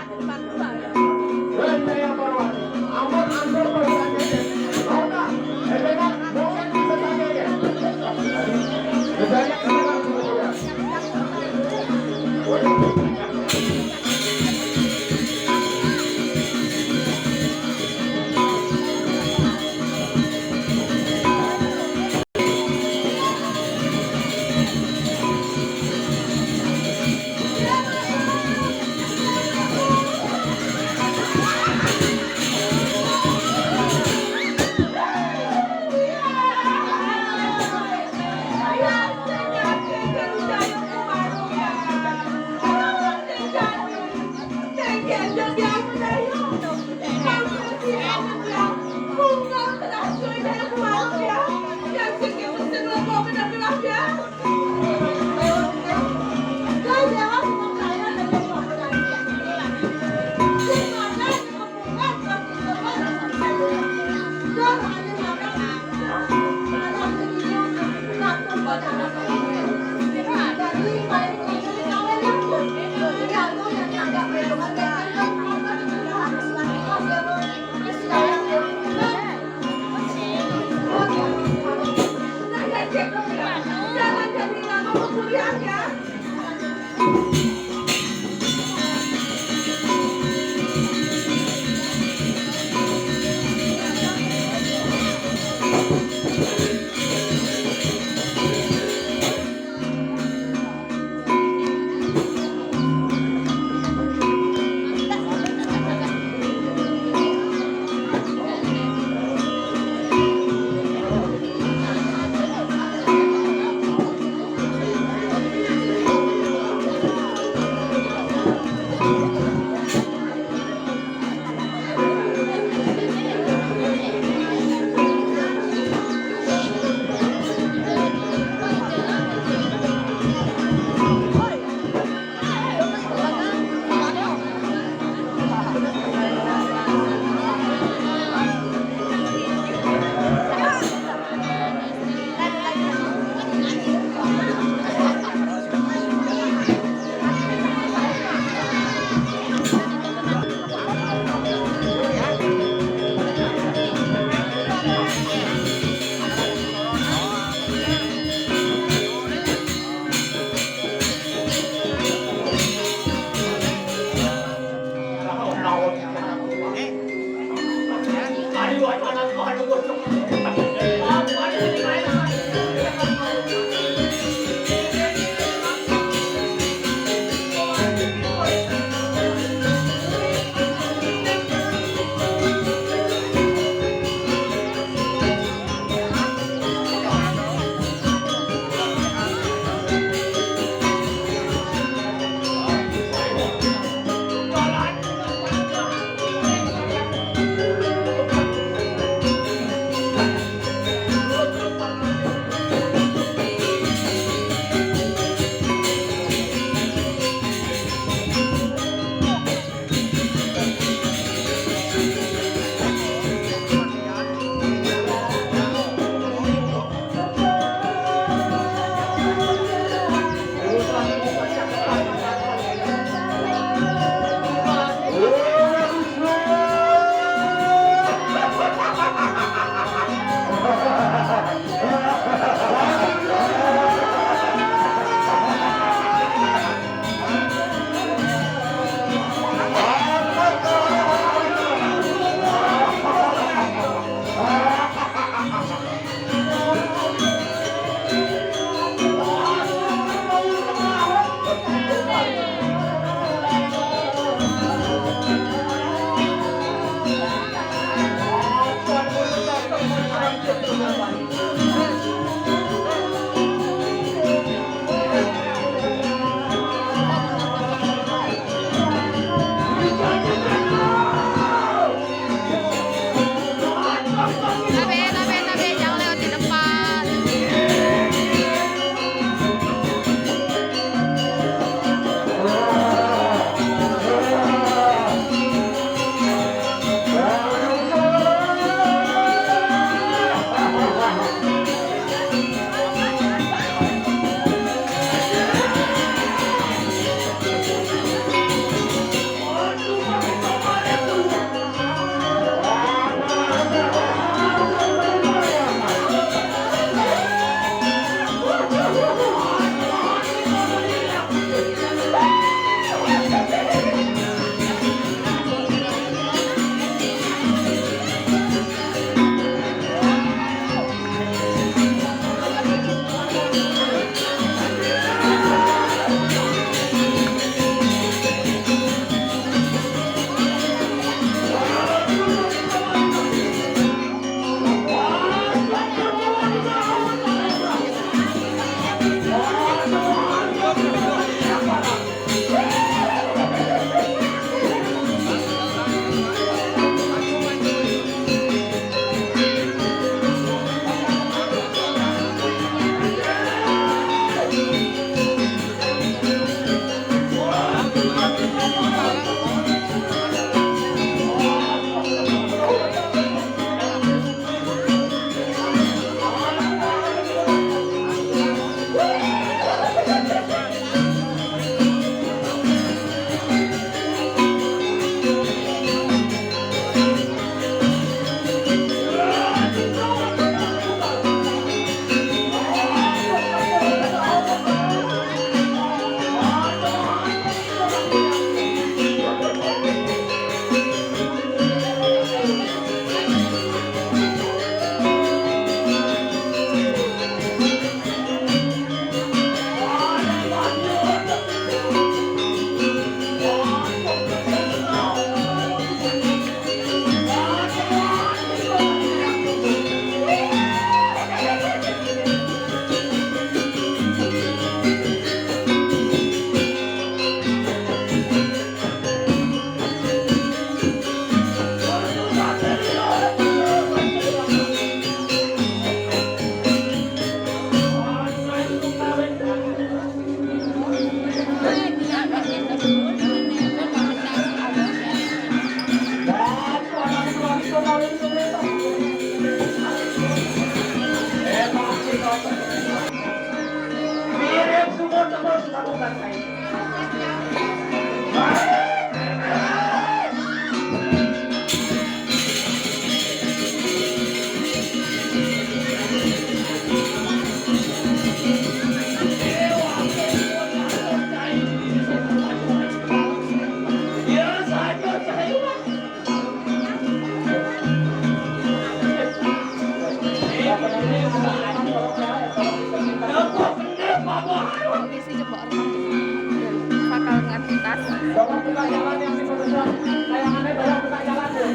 Kondisi jebak rumah sakal ngetas. Tolong buka jalan yang di Photoshop. Tayangannya tolong buka jalan, tuh.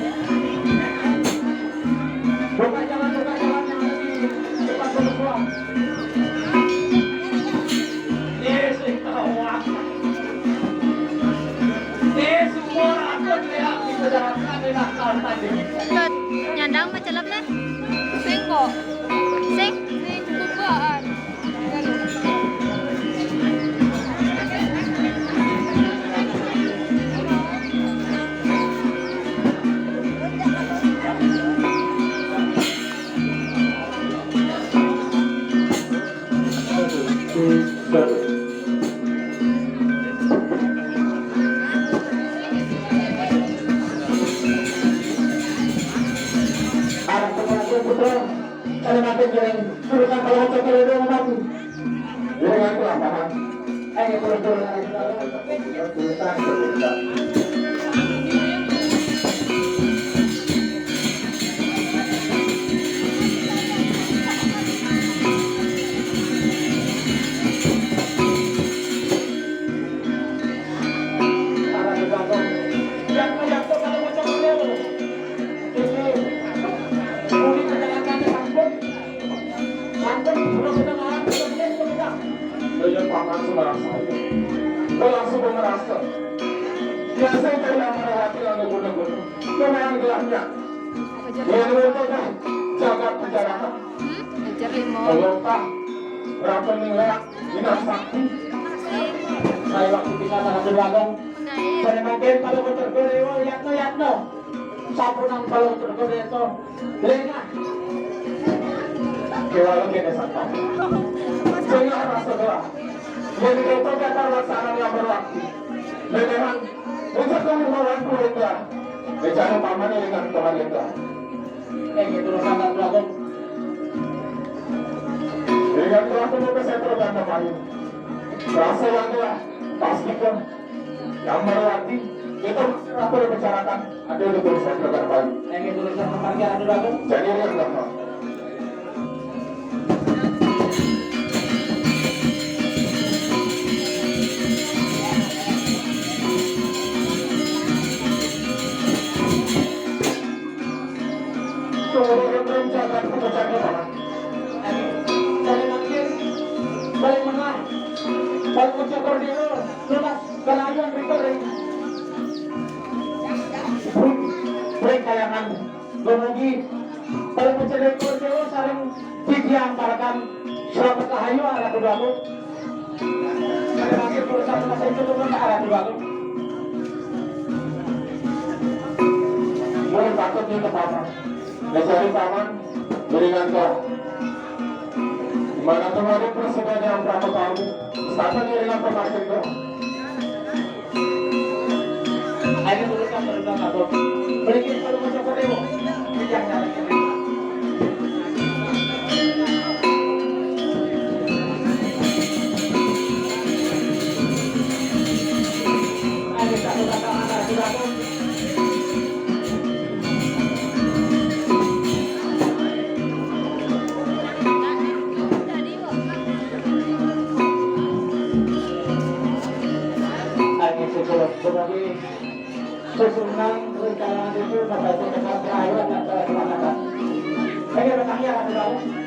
Buka jalan, buka jalan yang ada di depan Photoshop. Ini sih, tahu apa? Ini semua aku lihat di kendaraan, ada nakal tadi. Nyandang macelep nih. Sing kok. Sing, sing bukaan. Arah ke Putra, Kalimantan Jalan, Surukan Pelawan Satu Redo Mati. Dengan kelaparan. Eh, turun, turun, turun. Saya paman sumarasa. Kalau sudah merasa, biasa itu yang melewati lalu guna-guna. Lumayan gelapnya. Yang nonton dah jagat penjarahan. Hmm? Ajar lima. Kalau tak, berapa nilai? Ini sakti. Saya waktu kita tanah berlagang. Saya makin kalau kotor gorewa, yatno, yatno. Sampunan kalau kotor gorewa itu. Lengah. Kewala kene sapa. Sehingga rasa gelah. Yang dikatakan kata laksanaan yang berlaku. Lemehan. Untuk kamu melawan keluarga. Bicara paman dengan keluarga. Eh, gitu, Rasul Agung. Dengan pelaku itu saya perlu tanda payu. Rasa yang telah pastikan yang melewati itu masih rapuh dibicarakan. Ada di tulisan perkara payu. Yang itu tulisan perkara ada bagus. Jadi ini yang gampang. Turun rencana pemecahnya, Pak. Dari makin, dari menah, dari mencabar dia, lunas, kelayan, ribet, ribet. Break, break kayangan. Dumugi, kalau mencerai keluarga, saling didiamparakan. Selamat rahayu, arah kedua aku. Saya panggil perusahaan masa itu turun ke arah kedua aku. Mulai patut nih ke paman. Mencari paman, berikan kau. Di mana kemarin persebaran berapa tahun? Sana ngiringan pemakai kau. Ayo turunkan pada belakang, Bro. Berikan pada masa Patemo. Jangan. Ayo, satu kata, satu kata. Ayo, satu kata. Susunan rencana itu membantu dengan perahu dan keselamatan. Saya bertanya, Pak Gubernur.